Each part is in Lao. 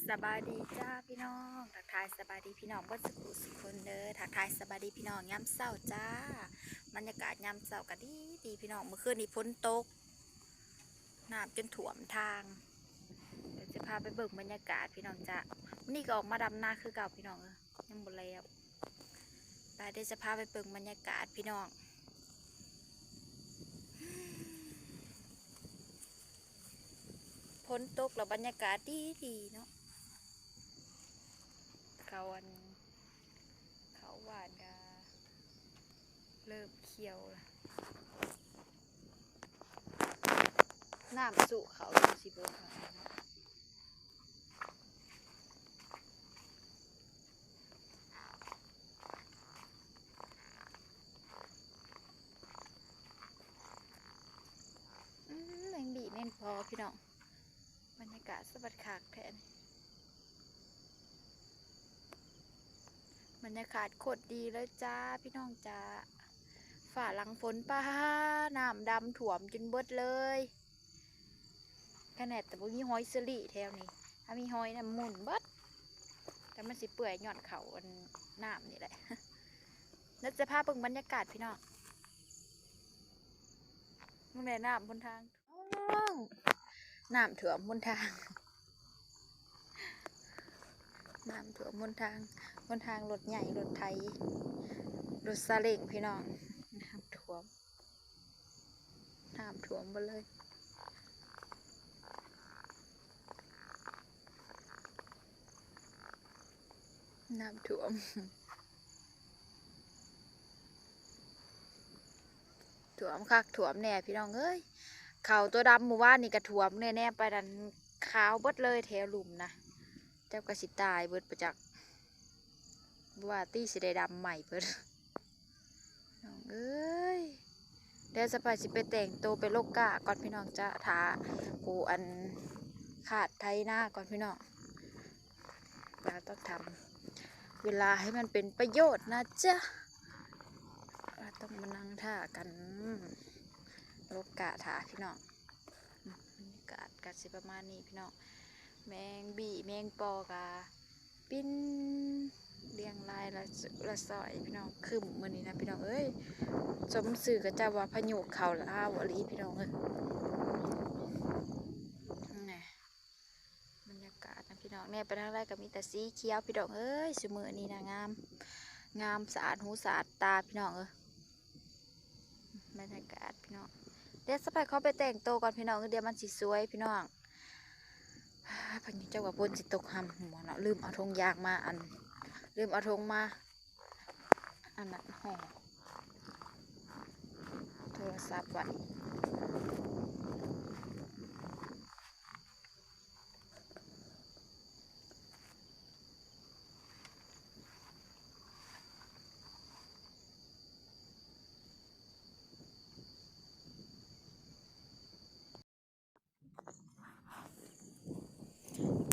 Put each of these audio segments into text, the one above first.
ສະບາຍດີຈ້າພີ່ນ້ອງ ທັກທາຍສະບາຍດີພີ່ນ້ອງເບິດສຸຂູສຸຄົນເດີ ທັກທາຍສະບາຍດີພີ່ນ້ອງຍາມເຊົ້າຈ້າ. ບັນຍາກາດຍາມເຊົ້າກໍດີດີພີ່ນ້ອງ ມື້ຄືນນີ້ຝົນຕົກ ນ້ຳຈົນຖ້ວມທາງ. ດຽວຈະພາໄປເບິ່ງບັນຍາກາດພີ່ນ້ອງຈ້າ. ມື້ນີ້ກໍອອກມາດຳນາຄືເກົ່າພີ່ນ້ອງເອີຍ ຍັງບໍ່ແລ້ວ. ໄປ ດຽວຈະພາໄປເບິ່ງບັນຍາກາດພີ່ນ້ອງ. ຝົນຕົກແລ້ວບັນຍາກາດດີໆເນາະ. ເຂົາ ອັນ ເຂົາຫວ່ານກະເລີ່ມຂຽວລະ ນ້ຳຊຸເຂົ້າຈົນຊິເບິດແລ້ວເນາະ. ອືມ ແມງບີ່ແມງພໍພີ່ນ້ອງ ບັນຍາກາດສະບັດຄັກແທ້ນີ້ ບັນຍາກາດໂຄດດີເລີຍຈ້າພີ່ນ້ອງຈ້າ. ຟ້າຫຼັງຝົນ ປາ ນ້ຳດຳຖ້ວມຈົນເບິດເລີຍ. ຂະໜາດແຕ່ບໍ່ມີຫອຍເຊີຣີແຖວນີ້ ຖ້າມີຫອຍນະໝຸ່ນເບິດ ແຕ່ມັນຊິເປື່ອຍຍ້ອນເຂົ້າອັນນ້ຳນີ້ແຫຼະ. ແລ້ວຈະພາເບິ່ງບັນຍາກາດພີ່ນ້ອງ ເບິ່ງແດ່ນ້ຳຫົນທາງ ນ້ຳຖ້ວມຫົນທາງ ນ້ຳຖ້ວມຫົນທາງ ຫົນທາງລົດໃຫຍ່ ລົດໄຖ ລົດຊາເລ້ງພີ່ນ້ອງ ນ້ຳຖ້ວມ. ນ້ຳຖ້ວມເບິດເລີຍ ນ້ຳຖ້ວມ ຖ້ວມຄັກຖ້ວມແນ່ພີ່ນ້ອງເອີຍ. ເຂົ້າຕົວດຳມື້ວານນີ້ກໍຖ້ວມແນ່ ແນມໄປນັ້ນຂາວເບິດເລີຍແຖວລຸ່ມນະ. ເຈົ້າກໍຊິຕາຍເບິດປະຈັກ ບໍ່ວ່າຕິຊິໄດ້ດຳໃໝ່ເບິດ. ນ້ອງເອີຍ ດຽວສະພາຊິໄປແຕ່ງໂຕໄປລົກກ້າກ່ອນພີ່ນ້ອງ ຈະຖ້າຜູ້ອັນຄາດໄຖນາກ່ອນພີ່ນ້ອງ. ເຮົາຕ້ອງທຳເວລາໃຫ້ມັນເປັນປະໂຫຍດນະຈະ ເຮົາຕ້ອງມານັ່ງຖ້າກັນ ລົກກ້າຖ້າພີ່ນ້ອງ. ບັນຍາກາດກໍຊິປະມານນີ້ພີ່ນ້ອງ ແມງບີ່ແມງປໍກໍ ປິ່ນລຽງລາຍລະ ລະຊອຍພີ່ນ້ອງ. ຄຶ້ມມື້ນີ້ນະພີ່ນ້ອງເອີຍ ສົມຊື່ເຂົາເຈົ້າວ່າພາຍຸເຂົ້າລາວອີ່ຫຼີພີ່ນ້ອງເອີຍ. ນີ້ບັນຍາກາດນະພີ່ນ້ອງ ແນມໄປທາງໃດກໍມີແຕ່ສີຂຽວພີ່ນ້ອງເອີຍ. ຊຸມື້ນີ້ນະງາມ ງາມສະອາດຫູສະອາດຕາພີ່ນ້ອງເອີຍ. ບັນຍາກາດພີ່ນ້ອງ ດຽວສະພາຂໍໄປແຕ່ງໂຕກ່ອນພີ່ນ້ອງ ດຽວມັນຊິສວຍພີ່ນ້ອງ. ພາຍຸ ຈັກວ່າຝົນຊິຕົກຫຳບໍ່ເນາະ ລືມເອົາຖົງຢາງມາ ອັນ ລືມເອົາຖົງມາ ອັນນັ້ນຫໍ່ໂທລະສັບໄວ້.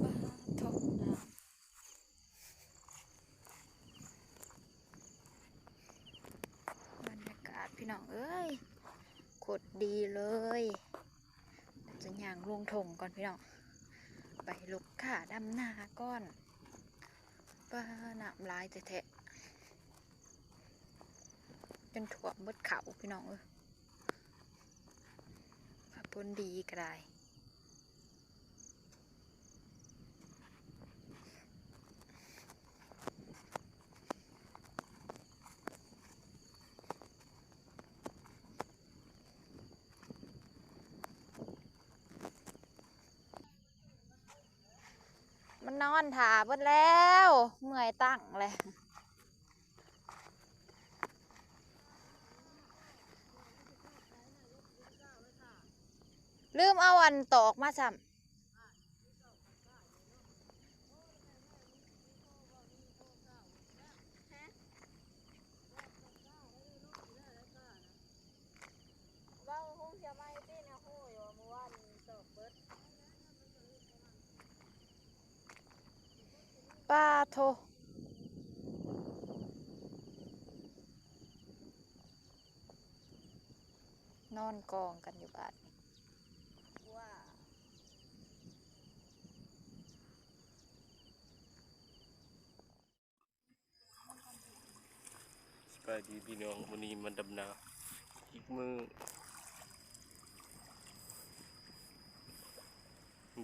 ປາໂທ້ ນ້ຳ ບັນຍາກາດພີ່ນ້ອງເອີຍ ໂຄດດີເລີຍ. ດຽວຈະຍ່າງລົງທົ່ງກ່ອນພີ່ນ້ອງ ໄປລົກກ້າດຳນາກ່ອນ. ປາ ນ້ຳຫຼາຍແທ້ໆ ຈົນຖ້ວມເບິດເຂົ້າພີ່ນ້ອງເອີຍ. ຟ້າຝົນດີກໍໄດ້ ມັນນອນຖ້າເບິດແລ້ວ ເມື່ອຍຕັ້ງແຫຼະ. ລືມເອົາອັນຕອກມາຊ້ຳ. ເວົ້າໂຮງເສຍໃໝ່ຕິ ແນວໂຮຢູ່ວ່າມື້ວານນີ້ຕອກເບິດ. ປາໂທ້ ນອນກອງກັນຢູ່ບາດນີ້. ວ້າ. ສະບາຍດີພີ່ນ້ອງ, ມື້ນີ້ມາດຳນາອີກມື້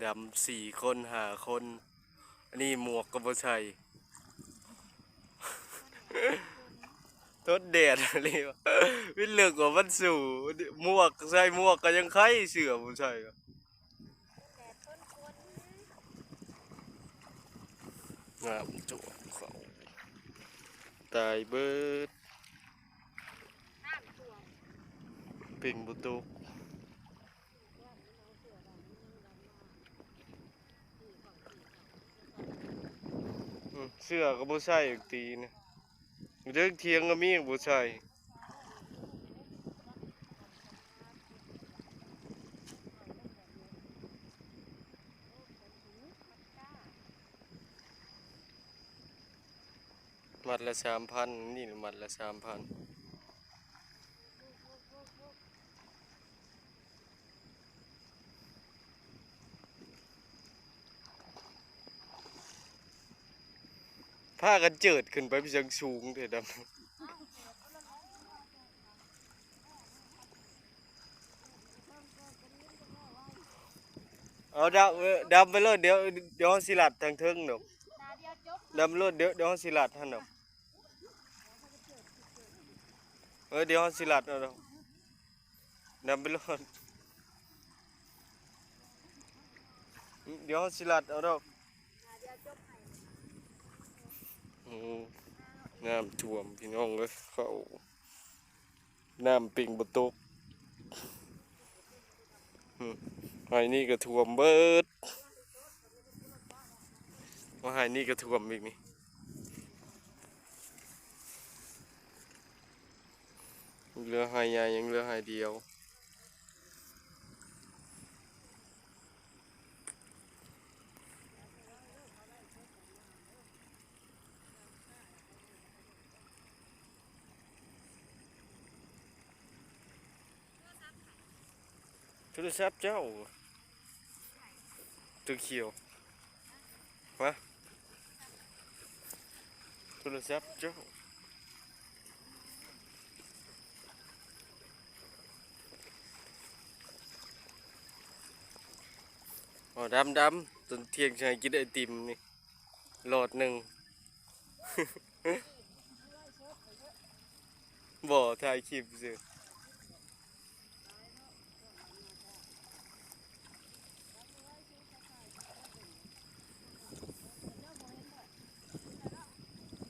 ດຳສີ່ຄົນຫ້າຄົນ. ອັນນີ້ໝວກກໍບໍ່ໃສ່ ທົນແດດອີ່ຫຼີ ວິນເລິກກວ່າມັນສູ້ ໝວກ ໃສ່ໝວກກໍຍັງໄຄ ເສື້ອບໍ່ໃສ່. ນ້ຳຖ້ວມເຂົ້າ ຕາຍເບີດ ເປັງບໍ່ຕົກ. ອືມ ເສື້ອກໍບໍ່ໃສ່ ຕີນະ ຢູ່ເທິງຖຽງກໍມີ ບໍ່ໃສ່. ມັດລະສາມພັນ ນີ້ມັດລະສາມພັນ. ພາກັນເຈີດຂຶ້ນໄປເປັນຫຍັງສູງແທ້ດຳ. ເອົາດຳ ເອີ ດຳໄປໂລດ ດຽວ ດຽວເຮົາຊິລັດທາງເທິງດອກ. ດຳໂລດ ດຽວ ດຽວເຮົາຊິລັດຫັ້ນດອກ. ເອີ ດຽວເຮົາຊິລັດເອົາດອກ. ດຳໄປໂລດ ດຽວເຮົາຊິລັດເອົາດອກ. ໂອ້ ນ້ຳຖ້ວມພີ່ນ້ອງເອີຍ ເຂົ້າ ນ້ຳເປັງບໍ່ຕົກ. ອືມ ໄຮ່ນີ້ກໍຖ້ວມເບີດ ວ່າໄຮ່ນີ້ກໍຖ້ວມອີກນີ້. ເຫຼືອໄຮ່ໃຫຍ່ ຍັງເຫຼືອໄຮ່ດຽວ. ໂທລະສັບເຈົ້າ ຕົວຂຽວ ມາ ໂທລະສັບເຈົ້າ. ອໍ ດຳ ດຳ ຕອນທ່ຽງຊິໃຫ້ກິນໄອຕິມນີ້ ຫຼອດໜຶ່ງ. ບໍ່ ຖ່າຍຄລິບຊື່.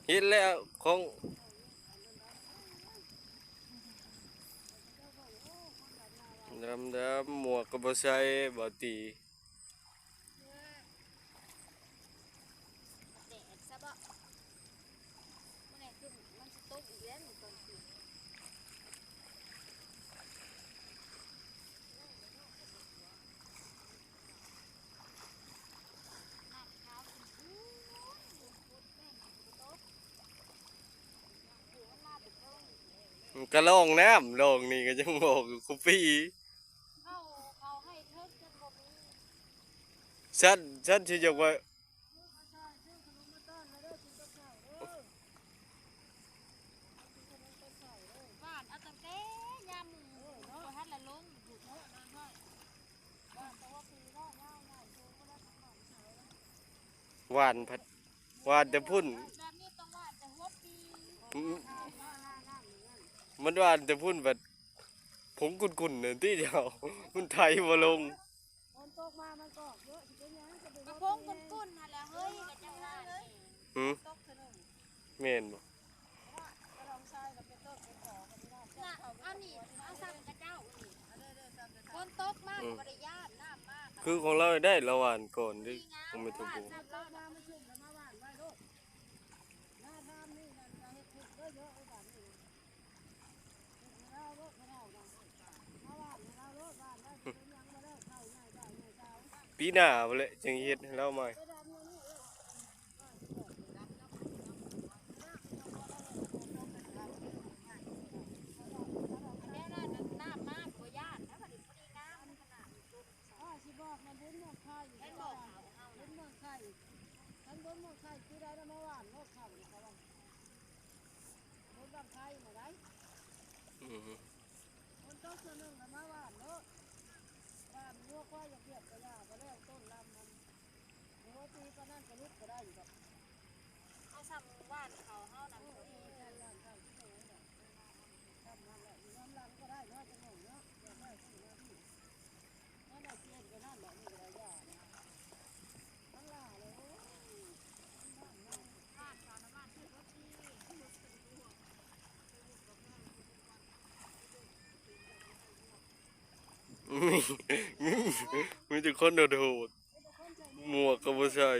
ເຫັນແລ້ວ ຂອງ ດຳໆ ໝວກກໍບໍ່ໃສ່ ບໍ່ຕີ. ແດດຊະບໍ ມື້ນີ້ຄືມັນຊິຕົກອີກແລ້ວມື້ຕອນຄືນ. ມັນກະລ່ອງນ້ຳ ລ່ອງນີ້ກໍຍັງບອກຢູ່ ຄຸປີ. ເຂົາ ເຂົາໃຫ້ເທິງຈົນບໍ່ມີ. ຊັ້ນ ຊັ້ນຊິຢາກວ່າ ຫວານເອົາຕັ້ງແຕ່ຍາມໝູ່ບໍ່ທັນລະລົງພຸ້ນ. ຫວານພັດ ຫວານແຕ່ພຸ້ນ ແບບນີ້ຕ້ອງຫວານແຕ່ຫົວປີ. ອືມ ມັນຫວານແຕ່ພຸ້ນບັດ ຜົງກຸ່ນໆ ນັ້ນຕິເຈົ້າ ມັນໄຖບໍ່ລົງ. ຝົນຕົກມາມັນກໍອອກເຍອະ ຊິເປັນຫຍັງ ກໍຜົງກຸ່ນໆ ຫັ້ນແຫຼະເຮີ້ຍ ກໍຈັ່ງວ່າ. ຫື ຕົກເທື່ອໜຶ່ງ ແມ່ນບໍ່? ກະດອງຊາຍກໍເປັນຕົ້ນເປັນຕໍກໍມີໄດ້. ນະ ເອົານີ້ ເອົາຊ້ຳກະເຈົ້ານີ້ ຝົນຕົກມາກໍບໍ່ໄດ້ຢ້ານ ນ້ຳມາ ຄືຂອງລາວໄດ້ ລາວຫວ່ານກ່ອນເດ້ ຂອງແມ່ທະບູ. ຝົນຕົກມາມັນຊຸ່ມແລ້ວມາຫວ່ານໄວ້ໂລດ. ປີໜ້າພຸ້ນແຫຼະ ຈຶ່ງເຮັດໃຫ້ລາວໃໝ່. ຊິບອກນະ ບຸນໝອກໄຂ່ ເຫັນບໍ່ ບຸນໝອກໄຂ່ ຄັນບຸນໝອກໄຂ່ ປີໃດລະມາຫວ່ານໂລດເຂົ້ານີ້ ເຂົາວ່າ ບຸນບັ້ງໄຟນະ. อือฮึ ฝนตกเทื่อหนึ่งแล้วมาหว่านโลด หว่านงัวควายอยากเหยียบกะหญ้า บ่แล้วต้นลำมัน โอ้ย ปีปานนั้นกะหลุดกะได้อยู่ดอก เอาซ้ำหว่านเขาเฮานั่น เออ เออ ใช่ หว่านเขาที่โตนั่นแหละ ซ้ำนั่นแหละ อยู่น้ำหลังกะได้เนาะ จังหน่อยเนาะ อยากได้ที่นั่นที่ นั่นแหละ เปลี่ยนไปนั่นแหละ นี่กะได้หญ้านะ มันหล่าเลย โอ้ย หว่านเขาน้ำหว่านที่รถที่ มี มีแต่คนโหดๆ หมวกกะบ่ใส่